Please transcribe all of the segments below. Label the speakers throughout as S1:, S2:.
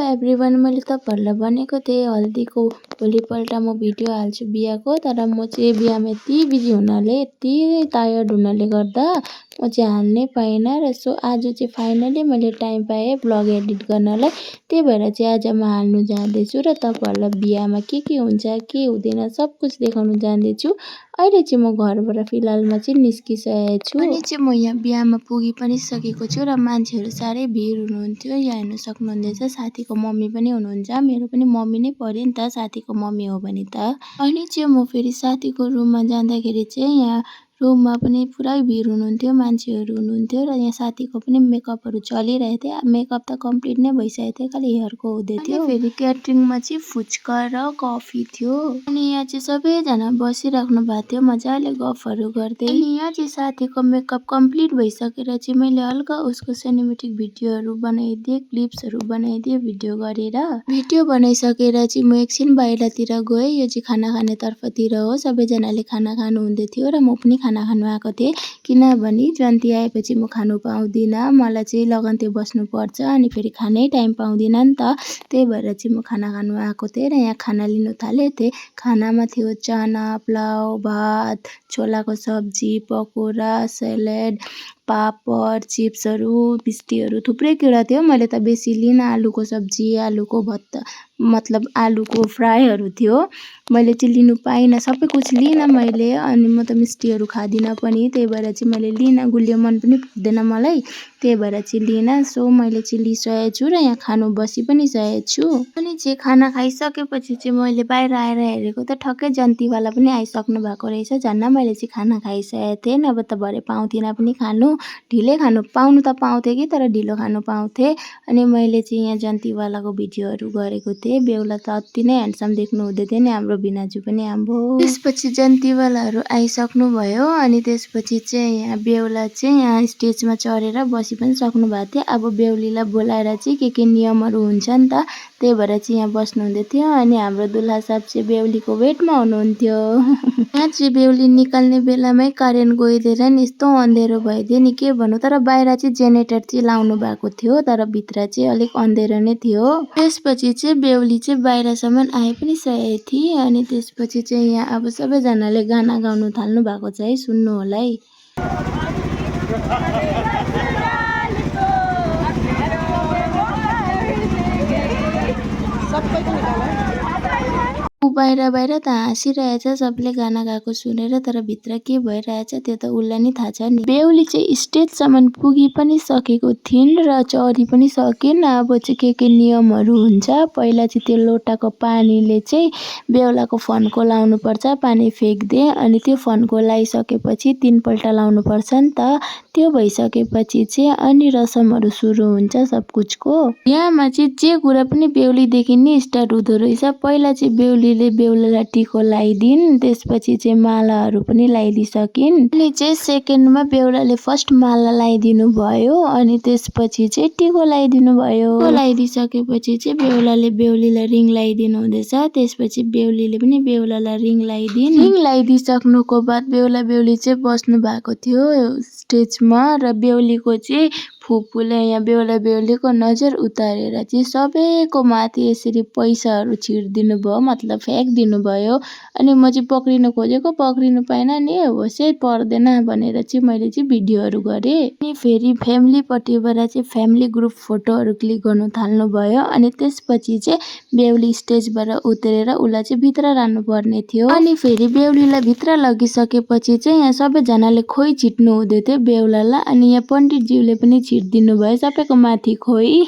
S1: Everyone, मैले तपाईँहरूलाई भनेको थिएँ हल्दीको भोलिपल्ट म भिडियो हाल्छु बिहाको। तर म चाहिँ बिहामा यति बिजी हुनाले, यति टायर्ड हुनाले गर्दा म चाहिँ हाल्नै पाइनँ र सो आज चाहिँ फाइनली मैले टाइम पाएँ भ्लग एडिट गर्नलाई। त्यही भएर चाहिँ आज म हाल्नु जाँदैछु र तपाईँहरूलाई बिहामा के हुन्छ के हुँदैन सब कुछ देखाउनु जाँदैछु। अहिले चाहिँ म घरबाट फिलहालमा चाहिँ निस्किसकेको छु अनि चाहिँ म यहाँ बिहामा पुगी पनि सकेको छु र मान्छेहरू साह्रै भिड हुनुहुन्थ्यो। यहाँ हेर्न सक्नुहुँदैछ साथीको मम्मी पनि हुनुहुन्छ। मेरो पनि मम्मी नै पर्यो नि त, साथीको मम्मी हो भने त। अनि चाहिँ म फेरि साथीको रुममा जाँदाखेरि चाहिँ यहाँ रुममा पनि पुरै भिड हुनुहुन्थ्यो, मान्छेहरू हुनुहुन्थ्यो र यहाँ साथीको पनि मेकअपहरू चलिरहेको थियो। मेकअप त कम्प्लिट नै भइसकेको थियो, खालि हेयरको हुँदै थियो। फेरि क्याटरिङमा चाहिँ फुच्का र कफी थियो अनि यहाँ चाहिँ सबैजना बसिराख्नु भएको थियो मजाले गफहरू गर्दै। अनि यहाँ चाहिँ साथीको मेकअप कम्प्लिट भइसकेर चाहिँ मैले हल्का उसको सिनेमेटिक भिडियोहरू बनाइदिएँ, क्लिप्सहरू बनाइदिएँ भिडियो गरेर। भिडियो बनाइसकेर चाहिँ म एकछिन बाहिरतिर गएँ। यो चाहिँ खाना खाने तर्फतिर हो, सबैजनाले खाना खानु हुँदै थियो र म पनि खाना खानु आएको थिएँ। किनभने जन्ती आएपछि म खानु पाउँदिनँ, मलाई चाहिँ लगन्ते बस्नुपर्छ अनि फेरि खानै टाइम पाउँदिनँ नि त। त्यही भएर चाहिँ म खाना खानु आएको थिएँ र यहाँ खाना लिनु थालेको थिएँ। खानामा थियो चना, पुलाउ, भात, छोलाको सब्जी, पकौडा, सलाद, पापड, चिप्सहरू, मिस्टीहरू थुप्रै कुरा थियो। मैले त बेसी लिइनँ, आलुको सब्जी, आलुको भत्ता मतलब आलुको फ्राईहरू थियो। मैले चाहिँ लिनु पाइनँ, सबै कुछ लिइनँ मैले। अनि म त मिस्टीहरू खाँदिनँ पनि, त्यही भएर चाहिँ मैले लिइनँ। गुलियो मन पनि पुग्दैन मलाई, त्यही भएर चाहिँ लिइनँ। सो मैले चाहिँ लिइसकेको छु र यहाँ खानु बसी पनि सकेको छु। अनि चाहिँ खाना खाइसकेपछि चाहिँ मैले बाहिर आएर हेरेको त ठक्कै जन्तीवाला पनि आइसक्नु भएको रहेछ। झन् मैले चाहिँ खाना खाइसकेको थिएँ, नभए त भरे पाउँथिनँ पनि खानु। ढिलै खानु पाउनु त पाउँथेँ कि तर ढिलो खानु पाउँथेँ। अनि मैले चाहिँ यहाँ जन्तीवालाको भिडियोहरू गरेको थिएँ। बेहुला त अति नै ह्यान्डसम देख्नु हुँदै थियो नि, हाम्रो भिनाजु पनि हाम्रो। त्यसपछि जन्तीवालाहरू आइसक्नु भयो अनि त्यसपछि चाहिँ यहाँ बेहुला चाहिँ यहाँ स्टेजमा चढेर बसी पनि सक्नु भएको थियो। अब बेहुलीलाई बोलाएर चाहिँ के नियमहरू हुन्छ नि त, त्यही भएर चाहिँ यहाँ बस्नु हुँदै थियो। अनि हाम्रो दुल्हा साहब चाहिँ बेहुलीको वेटमा हुनुहुन्थ्यो। यहाँ चाहिँ बेहुली निकाल्ने बेलामै करेन्ट गइदिएर नि यस्तो अँधेरो भइदियो नि के भन्नु। तर बाहिर चाहिँ जेनेरेटर चाहिँ लाउनु भएको थियो, तर भित्र चाहिँ अलिक अँधेरो नै थियो। त्यसपछि चाहिँ बेहुली चाहिँ बाहिरसम्म आइ पनि सकेको थिए। अनि त्यसपछि चाहिँ यहाँ अब सबैजनाले गाना गाउनु थाल्नु भएको छ है, सुन्नु होला है। बाहिर त हाँसिरहेछ सबले गाना गाएको सुनेर, तर भित्र के भइरहेछ त्यो त उसलाई नै थाहा छ नि। बेहुली चाहिँ स्टेजसम्म पुगी पनि सकेको थिइन् र चढी पनि सकिन्। अब चाहिँ के नियमहरू हुन्छ, पहिला चाहिँ त्यो लोटाको पानीले चाहिँ बेहुलाको फन्को लाउनुपर्छ, पानी फ्याँक्दे। अनि त्यो फन्को लगाइसकेपछि 3 पल्ट लाउनुपर्छ नि त। त्यो भइसकेपछि चाहिँ अनि रसमहरू सुरु हुन्छ सब कुछको। यहाँमा चाहिँ जे कुरा पनि बेहुलीदेखि नै स्टार्ट हुँदो रहेछ। पहिला चाहिँ बेहुलीले बेहुलालाई टिको लगाइदिन्, त्यसपछि चाहिँ मालाहरू पनि लगाइदिइसकिन्। अनि चाहिँ सेकेन्डमा बेहुलाले फर्स्ट माला लगाइदिनु भयो अनि त्यसपछि चाहिँ टिको लगाइदिनु भयो। टिको लगाइदिइसकेपछि चाहिँ बेहुलाले बेहुलीलाई रिङ लगाइदिनु हुँदैछ। त्यसपछि बेहुलीले पनि बेहुलालाई रिङ लगाइदिन्। रिङ लगाइदिइसक्नुको बाद बेहुला बेहुली चाहिँ बस्नु भएको थियो स्टेजमा र बेहुलीको चाहिँ फुपूले यहाँ बेहुला बेहुलीको नजर उतारेर चाहिँ सबैको माथि यसरी पैसाहरू छिर्दिनु भयो, मतलब फ्याँकिदिनु भयो। अनि म चाहिँ पक्रिनु खोजेको, पक्रिनु पाइनँ नि, होसै पर्दैन भनेर चाहिँ मैले चाहिँ भिडियोहरू गरेँ। अनि फेरि फ्यामिलीपट्टिबाट चाहिँ फ्यामिली ग्रुप फोटोहरू क्लिक गर्नु थाल्नु भयो। अनि त्यसपछि चाहिँ बेहुली स्टेजबाट उत्रेर उसलाई चाहिँ भित्र लानुपर्ने थियो। अनि फेरि बेहुलीलाई भित्र लगिसकेपछि चाहिँ यहाँ सबैजनाले खोइ छिट्नु हुँदै थियो बेहुलालाई। अनि यहाँ पण्डितज्यूले पनि छिट्दिनु भयो सबैको माथि खोइ।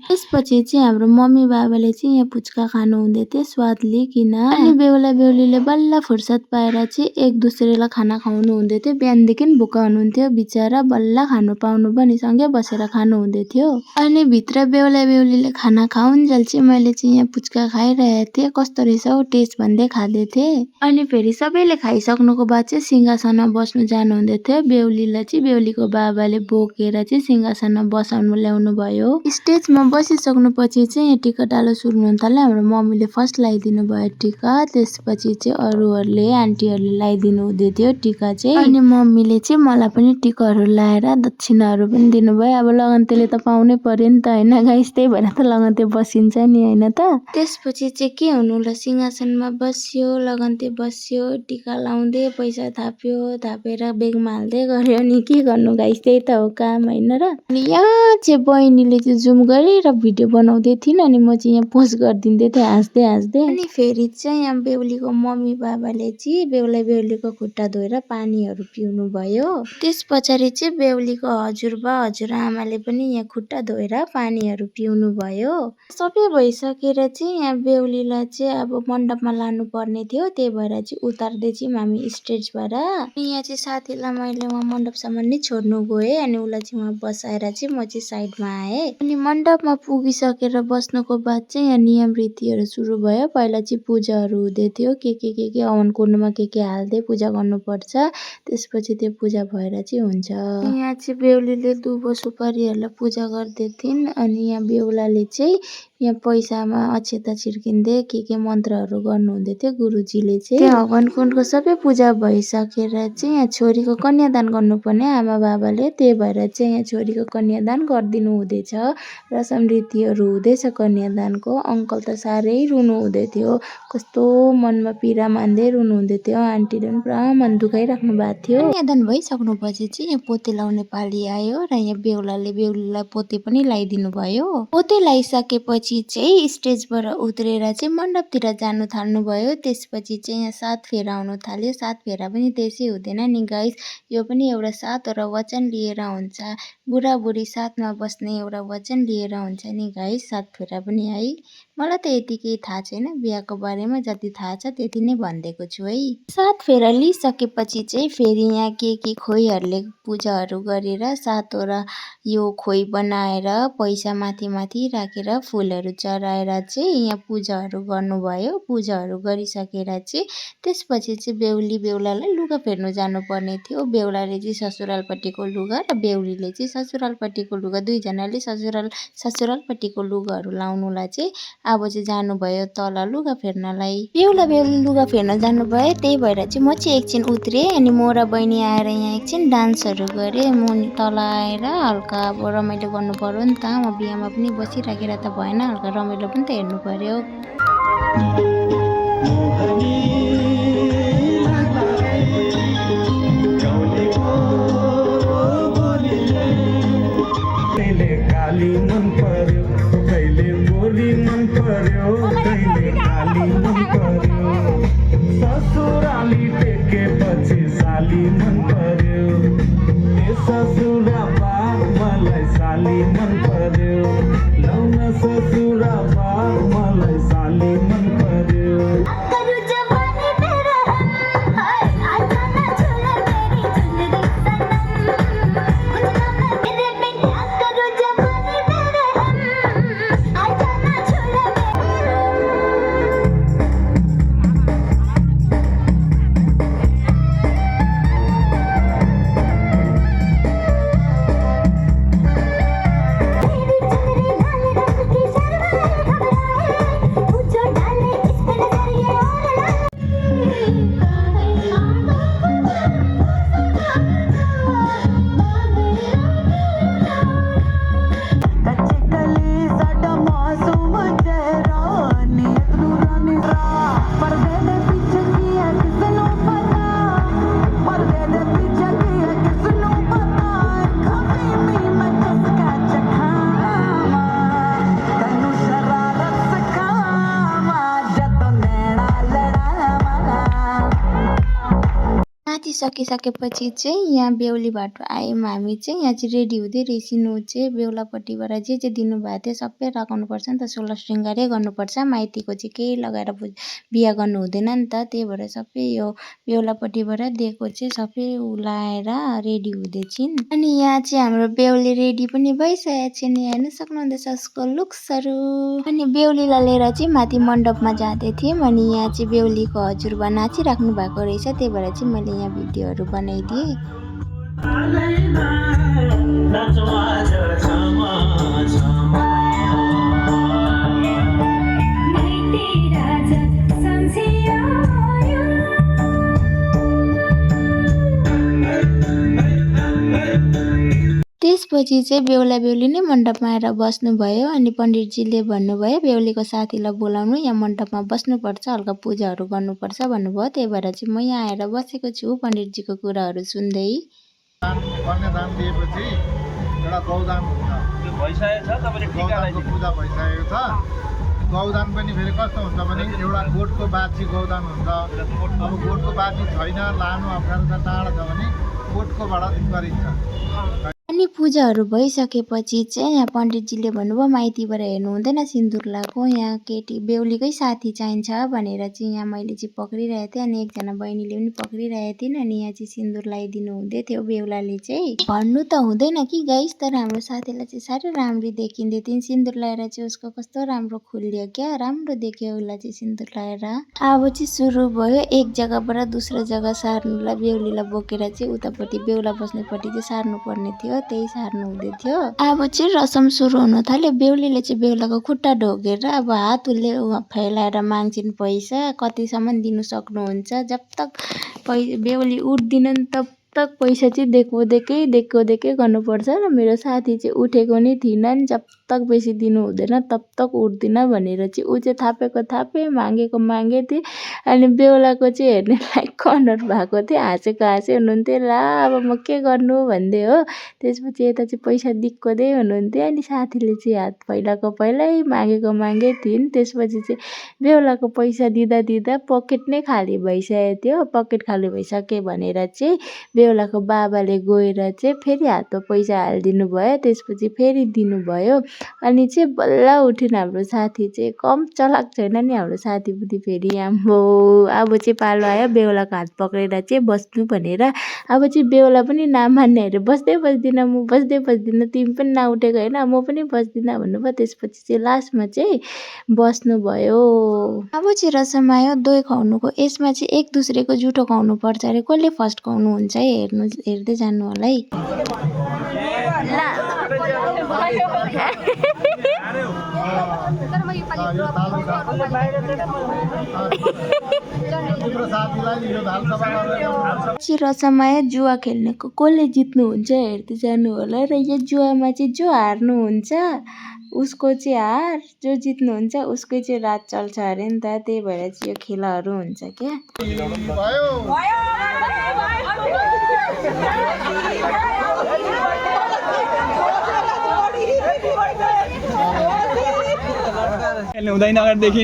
S1: त्यसपछि चाहिँ हाम्रो मम्मी बाबाले चाहिँ यहाँ फुच्का खानु हुँदै थियो स्वाद लिइकन। अनि बेहुला बेहुलीले बल्ल फुर्सद पाएर चाहिँ एक दुसरेलाई खाना खुवाउनु हुँदै थियो। बिहानदेखि भोका हुनुहुन्थ्यो बिचरा, बल्ल खानु पाउनु पनि सँगै बसेर खानु हुँदै थियो। अनि भित्र बेहुला बेहुलीले खाना खाउन्जेल चाहिँ मैले चाहिँ यहाँ फुच्का खाइरहेको थिएँ, कस्तो रहेछ हौ टेस्ट भन्दै खाँदै थिएँ। अनि फेरि सबैले खाइसक्नुको बाद चाहिँ सिंहासनमा बस्नु जानु हुँदै थियो। बेहुलीलाई चाहिँ बेहुलीको बाबाले बोकेर चाहिँ सिंहासन सिंहासनमा बसाउनु ल्याउनु भयो। स्टेजमा बसिसक्नुपछि चाहिँ यहाँ टिका डालो सुरु हुन थाल्यो। हाम्रो मम्मीले फर्स्ट लगाइदिनु भयो टिका, त्यसपछि चाहिँ अरूहरूले आन्टीहरूले लगाइदिनु हुँदै थियो टिका चाहिँ। अनि मम्मीले चाहिँ मलाई पनि टिकाहरू लगाएर दक्षिणाहरू पनि दिनुभयो। अब लगन्तेले त पाउनै पर्यो नि त होइन गाइस, त्यही भएर त लगन्ते बसिन्छ नि होइन त। त्यसपछि चाहिँ के हुनु ल, सिंहासनमा बस्यो, लगन्ते बस्यो, टिका लाउँदै पैसा थापेर बेगमा हाल्दै गर्यो नि के गर्नु गाइस, त्यही त हो काम होइन र। अनि यहाँ चाहिँ बहिनीले चाहिँ जुम गरेर भिडियो बनाउँदै थिइन् अनि म चाहिँ यहाँ पोस्ट गरिदिँदै थिएँ हाँस्दै। अनि फेरि चाहिँ यहाँ बेहुलीको मम्मी बाबाले चाहिँ बेहुलीको खुट्टा धोएर पानीहरू पिउनु भयो। त्यस पछाडि चाहिँ बेहुलीको हजुरबा हजुरआमाले पनि यहाँ खुट्टा धोएर पानीहरू पिउनु भयो। सबै भइसकेर चाहिँ यहाँ बेहुलीलाई चाहिँ अब मण्डपमा लानु पर्ने थियो, त्यही भएर चाहिँ उतार्दै चाहिँ हामी स्टेजबाट। अनि यहाँ चाहिँ साथीलाई मैले उहाँ मण्डपसम्म नै छोड्नु गएँ अनि उसलाई चाहिँ उहाँ बसाएर चाहिँ म चाहिँ साइडमा आएँ। अनि मण्डपमा पुगिसकेर बस्नुको बाद चाहिँ यहाँ नियम रीतिहरू सुरु भयो। पहिला चाहिँ पूजाहरू हुँदै थियो, के हवन कुण्डमा के हाल्दै पूजा गर्नुपर्छ, त्यसपछि त्यो पूजा भएर चाहिँ हुन्छ। यहाँ चाहिँ बेहुलीले दुबो सुपारीहरूलाई पूजा गर्दै थिइन् अनि यहाँ बेहुलाले चाहिँ यहाँ पैसामा अक्षता छिर्किँदै के मन्त्रहरू गर्नुहुँदै थियो गुरुजीले चाहिँ। त्यो हवन कुण्डको सबै पूजा भइसकेर चाहिँ यहाँ छोरीको कन्यादान गर्नुपर्ने आमा बाबाले, त्यही भएर चाहिँ यहाँ छोरीको कन्यादान गरिदिनु हुँदैछ। रसम रीतिहरू हुँदैछ कन्यादानको। अङ्कल त साह्रै रुनु हुँदै थियो, कस्तो मनमा पीडा मान्दै रुनु हुँदै थियो। आन्टीले पनि पुरा मन दुखाइराख्नु भएको थियो। कन्यादान भइसक्नुपछि चाहिँ यहाँ पोते लाउने पाली आयो र यहाँ बेहुलीलाई पोते पनि लगाइदिनु भयो। पोते लगाइसकेपछि चाहिँ स्टेजबाट उत्रेर चाहिँ मण्डपतिर जानु थाल्नु भयो। त्यसपछि चाहिँ यहाँ 7 फेरा आउनु थाल्यो। 7 फेरा पनि त्यसै हुँदैन नि गाइस, यो पनि एउटा 7वटा वचन लिएर हुन्छ। बुढाबुढी साथमा बस्ने एउटा वचन लिएर हुन्छ नि गाइस 7 फेरा पनि है। मलाई त यति केही थाहा छैन बिहाको बारेमा, जति थाहा छ त्यति नै भनिदिएको छु है। 7 फेरा लिइसकेपछि चाहिँ फेरि यहाँ के खोइहरूले पूजाहरू गरेर 7वटा यो खोइ बनाएर पैसा माथि राखेर फुलहरू चढाएर चाहिँ यहाँ पूजाहरू गर्नुभयो। पूजाहरू गरिसकेर चाहिँ त्यसपछि चाहिँ बेहुली बेहुलालाई लुगा फेर्नु जानुपर्ने थियो। बेहुलाले चाहिँ ससुरालपट्टिको लुगा र बेहुलीले चाहिँ ससुरालपट्टिको लुगा, दुईजनाले ससुरालपट्टिको लुगाहरू लाउनुलाई चाहिँ अब चाहिँ जानुभयो तल लुगा फेर्नलाई। बेहुली लुगा फेर्न जानुभयो, त्यही भएर चाहिँ म चाहिँ एकछिन उत्रेँ अनि म र बहिनी आएर यहाँ एकछिन डान्सहरू गरेँ। म तल आएर हल्का अब रमाइलो गर्नु पर्यो नि त, म बिहामा पनि बसिराखेर त भएन, हल्का रमाइलो पनि त हेर्नु पर्यो।
S2: ससुराली टेकेपछि साली मन पर्यो, ससुराबा मलाई साली मन पर्यो, लाउन ससुराबा मलाई साली मन पर्यो।
S1: सकिसकेपछि चाहिँ यहाँ बेहुलीबाट आयौँ हामी चाहिँ। यहाँ चाहिँ रेडी हुँदै रहेछौँ चाहिँ बेहुलापट्टिबाट जे दिनुभएको थियो सबै लगाउनुपर्छ नि त, 16 श्रृङ्गारै गर्नुपर्छ। माइतीको चाहिँ केही लगाएर बिहा गर्नु हुँदैन नि त, त्यही भएर सबै यो बेहुलापट्टिबाट दिएको चाहिँ सबै लाएर रेडी हुँदैछिन्। अनि यहाँ चाहिँ हाम्रो बेहुली रेडी पनि भइसकेको छ नि, हेर्न सक्नुहुँदैछ उसको लुक्सहरू। अनि बेहुलीलाई लिएर चाहिँ माथि मण्डपमा जाँदै थियौँ अनि यहाँ चाहिँ बेहुलीको हजुरबा नाचिराख्नु भएको रहेछ, त्यही भएर चाहिँ मैले यहाँ भिडियोहरू बनाइदिएँ। त्यसपछि चाहिँ बेहुला बेहुली नै मण्डपमा आएर बस्नुभयो। अनि पण्डितजीले भन्नुभयो बेहुलीको साथीलाई बोलाउनु, यहाँ मण्डपमा बस्नुपर्छ, हल्का पूजाहरू गर्नुपर्छ भन्नुभयो। त्यही भएर चाहिँ म यहाँ आएर बसेको छु पण्डितजीको कुराहरू सुन्दै।
S3: कन्यादान दिएपछि एउटा गौदान हुन्छ, त्यो भइसकेको छ, तपाईँले टिकाको पूजा भइसकेको छ। गौदान पनि फेरि कस्तो हुन्छ भने एउटा गोठको बाछी गौदान हुन्छ। अब गोठको बाछी छैन, लानु अप्ठ्यारो छ, टाढा छ भने गोठकोबाट गरिन्छ।
S1: अनि पूजाहरू भइसकेपछि चाहिँ यहाँ पण्डितजीले भन्नुभयो माइतीबाट हेर्नु हुँदैन सिन्दुर लगाएको, यहाँ केटी बेहुलीकै साथी चाहिन्छ भनेर चाहिँ यहाँ मैले चाहिँ पक्रिरहेको थिएँ। अनि एकजना बहिनीले पनि पक्रिरहेको थिइन्। अनि यहाँ चाहिँ सिन्दुर लगाइदिनु हुँदै थियो बेहुलाले चाहिँ। भन्नु त हुँदैन कि गाइस, तर हाम्रो साथीलाई चाहिँ साह्रै राम्री देखिँदै थिइन्। सिन्दुर लगाएर चाहिँ उसको कस्तो राम्रो खुल्यो क्या, राम्रो देख्यो उसलाई चाहिँ सिन्दुर लगाएर। अब चाहिँ सुरु भयो एक जग्गाबाट दोस्रो जग्गा सार्नुलाई, बेहुलीलाई बोकेर चाहिँ उतापट्टि बेहुला बस्नेपट्टि चाहिँ सार्नु पर्ने थियो, त्यही सार्नु हुँदै थियो। अब चाहिँ रसम सुरु हुन थाल्यो। बेहुलीले चाहिँ बेहुलाको खुट्टा ढोगेर अब हात उसले फैलाएर माग्छिन् पैसा, कतिसम्म दिनु सक्नुहुन्छ। जब तक बेहुली उठ्दिनन् तब तक पैसा चाहिँ देखेको देखेकै गर्नुपर्छ। र मेरो साथी चाहिँ उठेको नै थिएनन्, जब तक बेसी दिनु हुँदैन तब तक उठ्दिनँ भनेर चाहिँ ऊ चाहिँ थापेको थापे, मागेको मागे थिएँ। अनि बेहुलाको चाहिँ हेर्ने लायक अनुहार भएको थियो, हाँसे हुनुहुन्थ्यो। ला अब म के गर्नु भन्दै हो। त्यसपछि यता चाहिँ पैसा दिक्कोदै हुनुहुन्थ्यो। अनि साथीले चाहिँ हात फैलाएको फैलै, मागेको मागेकै थिइन्। त्यसपछि चाहिँ बेहुलाको पैसा दिँदा पकेट नै खाली भइसकेको थियो। पकेट खाली भइसक्यो भनेर चाहिँ बेहुलाको बाबाले गएर चाहिँ फेरि हातमा पैसा हालिदिनु भयो। त्यसपछि फेरि दिनुभयो। अनि चाहिँ बल्ल उठ्यो हाम्रो साथी चाहिँ, कम चलाक छैन नि हाम्रो साथी पनि फेरि। आम्बो अब चाहिँ पालो आयो बेहुलाको हात पक्रेर चाहिँ बस्नु भनेर। अब चाहिँ बेहुला पनि नमान्ने अरे, बस्दै बस्दिनँ, तिमी पनि नउठेको होइन, म पनि बस्दिनँ भन्नुभयो। त्यसपछि चाहिँ लास्टमा चाहिँ बस्नुभयो। अब चाहिँ रसम आयो दही खुवाउनुको। यसमा चाहिँ एक दुसरेको जुठो खुवाउनु पर्छ अरे, कसले फर्स्ट खुवाउनु हुन्छ है हेर्दै जानु होला है। रसम आयो जुवा खेल्नेको, कसले जित्नुहुन्छ हेर्दै जानु होला। र यो जुवामा चाहिँ जो हार्नुहुन्छ उसको चाहिँ हार, जो जित्नुहुन्छ उसकै चाहिँ रात चल्छ अरे नि त। त्यही भएर चाहिँ यो खेलाहरू हुन्छ क्या।
S4: खेल्नु हुँदैन अगाडिदेखि।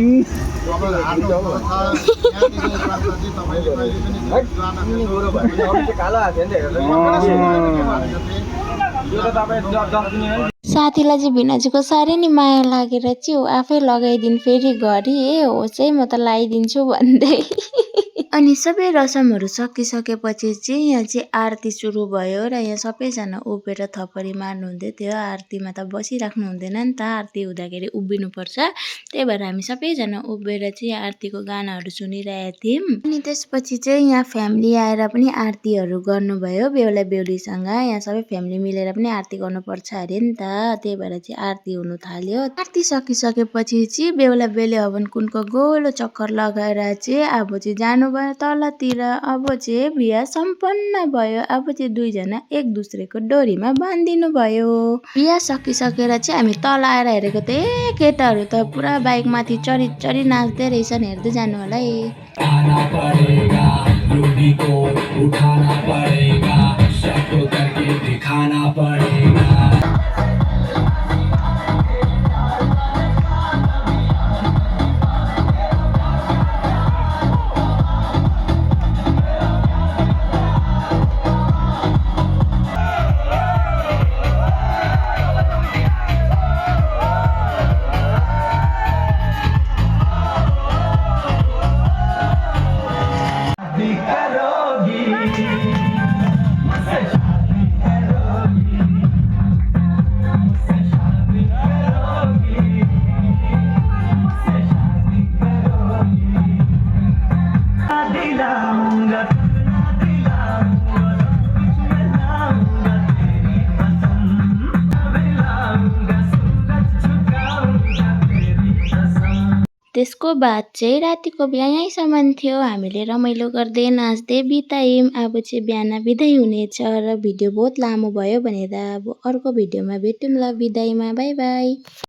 S1: साथीलाई चाहिँ भिनाजुको साह्रै नि माया लागेर चाहिँ आफै लगाइदिनु फेरि घरि होस् है म त लगाइदिन्छु भन्दै। अनि सबै रसमहरू सकिसकेपछि चाहिँ यहाँ चाहिँ आरती सुरु भयो। र यहाँ सबैजना उभिएर थपडी मार्नु हुँदै थियो। आरतीमा त बसिराख्नु हुँदैन नि त, आरती हुँदाखेरि उभिनुपर्छ। त्यही भएर हामी सबैजना उभिएर चाहिँ आरतीको गानाहरू सुनिरहेका थियौँ। अनि त्यसपछि चाहिँ यहाँ फ्यामिली आएर पनि आरतीहरू गर्नुभयो बेहुला बेहुलीसँग। यहाँ सबै फ्यामिली मिलेर पनि आरती गर्नुपर्छ अरे नि त, त्यही भएर चाहिँ आरती हुनु थाल्यो। आरती सकिसकेपछि चाहिँ बेहुला बेहुली हवन कुण्डको गोलो चक्कर लगाएर चाहिँ अब चाहिँ जानुभयो तलतिर। अब चाहिँ बिहा सम्पन्न भयो। अब चाहिँ दुईजना एक दुसरेको डोरीमा बाँधिदिनु भयो। बिहा सकिसकेर चाहिँ हामी तल आएर हेरेको थिएँ, केटाहरू त पुरा बाइकमाथि चढी चढी नाच्दै रहेछन्, हेर्दै जानु होला है। त्यसको बाद चाहिँ रातिको बिहा यहीँसम्म थियो। हामीले रमाइलो गर्दै नाच्दै बितायौँ। अब चाहिँ बिहान बिदाई हुनेछ र भिडियो बहुत लामो भयो भनेर अब अर्को भिडियोमा भेटौँला बिदाईमा। By by.